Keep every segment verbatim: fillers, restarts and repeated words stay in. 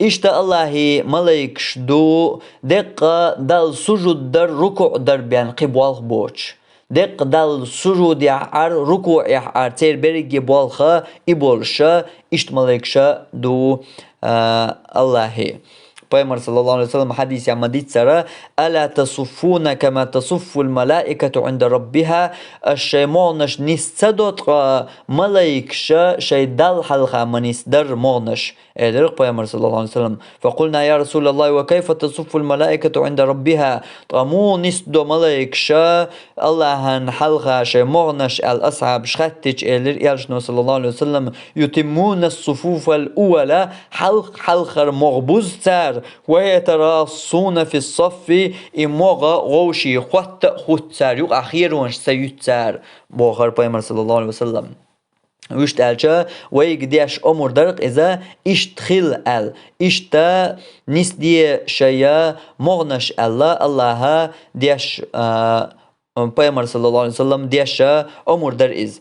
Иштта Аллахьи малайкаш ду деккъа Далла сужуд дар, рукуӀ дар бен кхин болх боцуш. Деккъа Далла сужудехь Ӏар, рукуӀехь Ӏар, церан берриге болх и болуша, иштта малайкаша ду, а, Аллахьи. Пайхамар, саллаллаху алейхи ва саллям, хьадисехь ма-дийццара: «Ала тасуффуна кама тасуффул малаикату Ӏинда раббиха?» Аш шайн могӀанаш нис ца до ткъа малайкаша шайн Далла хьалха ма нисдар могӀанаш. Элира Пайхамар, саллаллаху алейхи ва саллям. «Факулна: я Расулаллахь, ва кайфа тасуффул малаикату Ӏинда раббиха?» Ткъа муха нисдо малайкаша Аллахьан хьалха шайн могӀанаш аьлла асхьабаш хаьттича, элира Элчано, саллаллаху алейхи ва саллям: «Ютиммуна ас-суфуфал уввала», хьалх-, хьалхара могӀа бузу цара, «ва ятарассуна фис-саффи», и могӀа гӀовший хотта а хӀутту цара, юкъахь херонаш ца юьту цара, бохура Пайхамар, саллаллаху алейхи ва саллям. Вуьшта аьлча, вайга деш омра дара-кх иза, иштта хила аьлла, иштта нисде шайн могӀанаш аьлла, Аллахьа деш, а, Пайхамар, саллаллаху алейхи ва саллям, деша омра дара иза.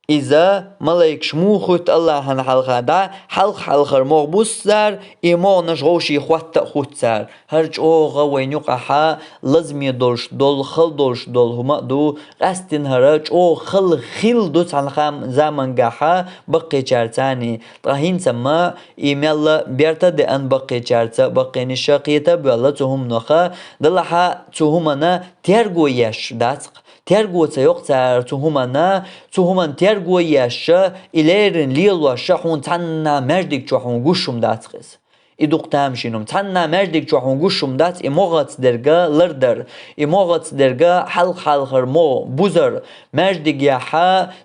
Иза малайкаш муха хӀуьтту Аллахьан хьалха дӀа, хьалха-хьалхара могӀа бузу цара, и могӀанаш гӀовший хотта а хӀутту цара. ХӀара чӀогӀа вайна юкъахь лазаме долуш долу, хала долуш долу хӀума а ду, къаьсттина хӀара чӀогӀа хала хилла ду цхьана хам-, заманчохь баккхийчаьрца. Ткъа хӀинца ма и мелла берта а деана баккхийчаьрца, баккхийнаш кхета а боьлла цу хӀуманах, делахь а цу хӀуманна терго еш дац-кх. Терго ца йо-кх цара цу хӀуманна, цу хӀуманна терго еш, и леррина лелош хьуна цхьанна маьждиг чохь хьуна гуш хӀума дац-кх иза. И дукха тамашийна хӀума. Цхьанна маьждиг чохь хьуна гуш хӀума дац и могӀаца дерг лардар, и могӀаца дерг хьалха-хьалхара могӀа бузар. Маьждигехь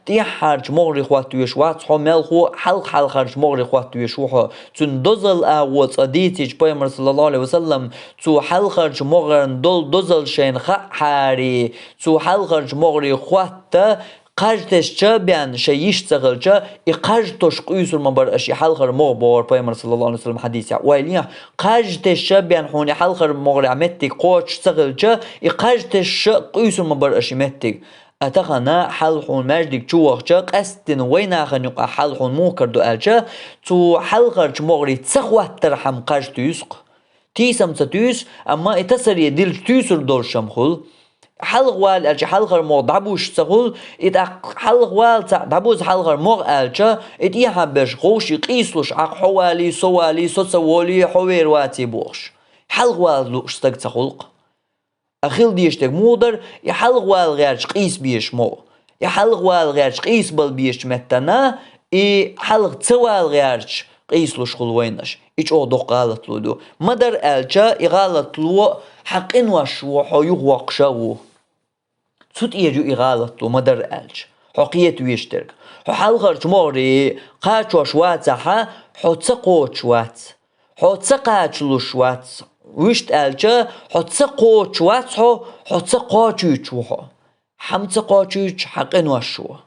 тӀаьххьарчу могӀаре хӀотта веш вац хьо, мелхо а хьалха-хьалхарчу могӀаре хӀотта веш ву хьо. Цуьнан дозалла агӀо цкъа дийцича, Пайхамар, саллаллаху алейхи ва саллям, цу хьалхарчу могӀарна долу дозалла шайна хаахьара, цу хьалхарчу могӀаре хӀотта, кхаж тесча бен шайн йиш ца хилча, и кхаж тосуш къуьйсур ма бара аша и хьалхара могӀа, бохура Пайхамар, саллаллаху алейхи ва саллям, хьадисехь. Ойла е, кхаж тесча бен хьуна и хьалхара могӀарехь меттиг кхочуш ца хилча, и кхаж тесча къуьйсур ма бара аша и меттиг. А тахана хьал хьуна маьждиг чу вахча, къаьсттина вайн нахана юкъахь хьал хьуна муха карадо аьлча, цу хьалхарчу могӀаре ца хӀоттархьама кхаж туьйсу-кх. Тийсам ца туьйсу, амма и тасаре дилча туьйсур долуш-м хуьлу. Хьалха вала аьлча, хьалхара могӀа дӀабузуш ца хуьлу, и тӀаккха хьалха вала цхьаъ дӀабузу хьалхара могӀа аьлча, и тӀехьа берш гӀовший къийсалуш Ӏа-кх, хьо валий, со валий, со ца волий, хьо вер ваций бохуш. Хьалха вала лууш стаг ца хуьлу-кх. А хила дезаш дерг муха дара, и хьалха вала гӀерташ къийса безаш могӀа. И хьалха вала гӀерташ къийса бала безачу меттана, и хьалха ца вала гӀерташ къийсалуш хуьлу вайнаш. И чӀогӀа доккха гӀалатло ду. Ма-дарра аьлча, и гӀалатло хьан къинош ву, хьо юхавоккхуш а ву. Цу тӀера ю и гӀалатло, ма-дарра аьлча. Хьо кхета везаш дерг. Хьо хьалхарчу могӀаре кхачош вацахь, хьо ца кхочуш вац. Хьо ца кхачалуш вац. Вуьшта аьлча, хьо ца кхочуш вац хьо, хьо ца кхочуьйтуш ву хьо. Хьан ца кхочуьйтуш хьан къинош ву.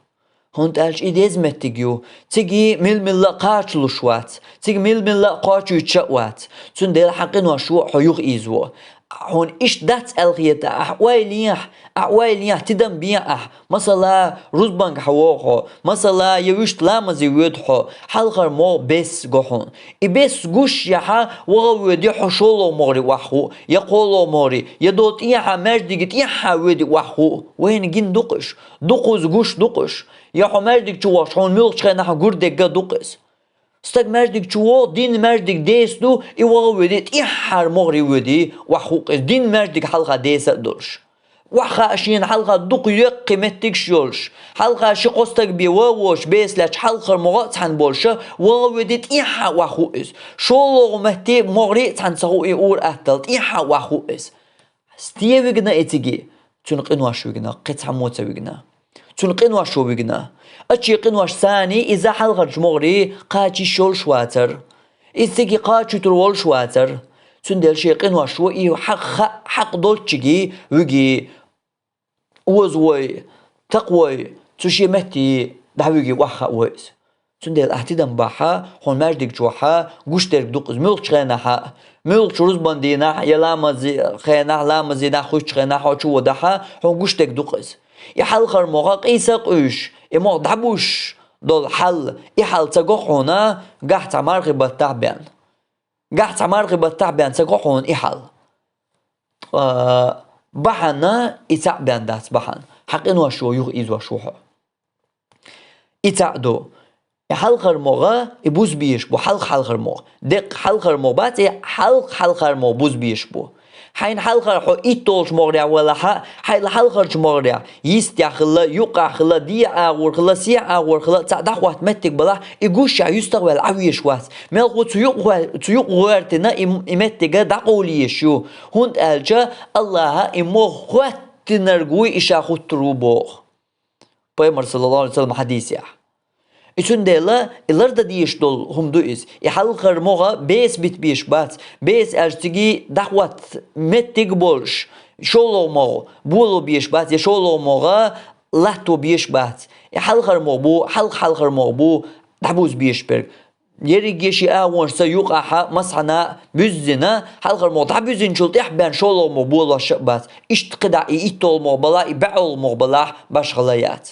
ХӀунда аьлча и деза меттиг ю, цига мила-милла а кхачалуш вац, цига мила-милла а кхочуьйтуш а вац. Цундела хьан къинош ву хьо юха ийзаво. Хьуна иштта дац аьлла хета ахь, ойла ехьа, ахь ойла ехьа, тидам бехьа ахь. Масала, рузбанга хьан вогӀу хьо, масала, я вуьшта ламазе воьду хьо, хьалхара могӀа бесса го хьуна. И бесса гуш яхьа, ваха а воьдий хьо шолгӀа могӀаре охьахуу, я кхоалгӀа могӀаре, я долу тӀехьа маьждиге тӀехьа воьдий охьахуу. Вайна гина ду-кх уьш, дукхаза гуш ду-кх уьш. Я хьо маьждиг чу вахча хьуна муьлххачу хенахь гур дегга ду-кх иза. Стаг маьждиг чу вогӀу, дин маьждиг деса ду, и ваха а воьдий, тӀехьара могӀаре воьдий, охьахуу-кх иза, дин маьждиг хьалха деса а долуш. Охьахаа шена хьалха дукха йоккхий меттигаш а йолуш, хьалха ши-кхо стаг бен вогӀуш, беса лаьтташ хьалхара могӀа а цхьаьна болуша, ваха а воьдий, тӀехьа охьахуу иза. ШолгӀа метте могӀаре а цхьаьна ца хуу и ур-атталла, тӀехьа охьахуу иза. Сте вигна и цига? Цуьнан къинош вигна, кхин цхьаммо ца вигна. Цуьнан къинош ву вигна. Ачий къинош саний иза хьалхарчу могӀаре кхача йиш йолуш вацара. Иза цига кхачуьйтур волуш вацара. Цундела шен къинош ву и хьакъ, хьакъ долччигий вигий, озавой, такхавой, цу шен метте дӀавигий, охьахаа вой иза. Цундела ахь тидам бахьа, хьуна маьждиг чохьа гуш дерг ду-кх иза муьлххачу хенахьа, муьлххачу рузбан дийнахь, я ламазе хенахь, ламаз дийнахь, хуьттучу хенахь хьо чу вадахьа, хьуна гуш дерг ду-кх иза. И хьалхара могӀа къийса а къуьйсуш, и могӀа дӀабузуш долу хьал, и хьал ца го-кх хьуна, гахь цхьа мархи баттахь бен. Гахь цхьа мархий баттахь бен ца го хьуна и хьал. Ткъа бахьана и цхьаъ бен дац бахьана. Хьан къинош йо юха ийзош ву хьо. И цхьаъ ду. И хьалхара могӀа, и бузбеш бу, хьалха хьалхара могӀа. Деккъа хьалхара могӀа бац, и хьалха хьалхара могӀа бузбеш бу. Хьайна хьалхара хьо итт долчу могӀарехь валахь а, хьайла хьалхарчу могӀарехь, йистехь хилла, юккъехь хилла, дехьа агӀор хилла, сехьа агӀор хилла, цхьаъ дӀахӀотта меттиг балахь, и гуш а юьстах а ваьлла Ӏан веш вац. Мел хӀу цу юкъа гӀо-, цу юкъа гӀоьртина и, и меттиг дӀакъовла езаш ю, хӀунда аьлча Аллаха и могӀа хӀоттинарг вуй и ша хӀуттур ву боху. Пайхамар, саллаллаху Ӏалайхи ва саллам, хьадисехь. И цундела и лардан дезаш долу хӀума ду иза. И хьалхара могӀа беса битбеш бац. Беса аьлча цига дӀахӀотта меттиг а болуш, шолгӀа могӀа боло беш бац, я шолгӀа могӀа латто беш бац. И хьалхара могӀа бу, хьалха хьалхара могӀа бу, дӀабузбеш берг. Ерриге шен агӀонашца юкъахь массанхьа буьззина, хьалхара могӀа дӀабуьззинчул тӀаьхьа бен шолгӀа могӀа болош а бац. Иштта кхидӀа и иттолгӀа могӀа балахь, и баьӀолгӀа могӀа балахь башхалла яц.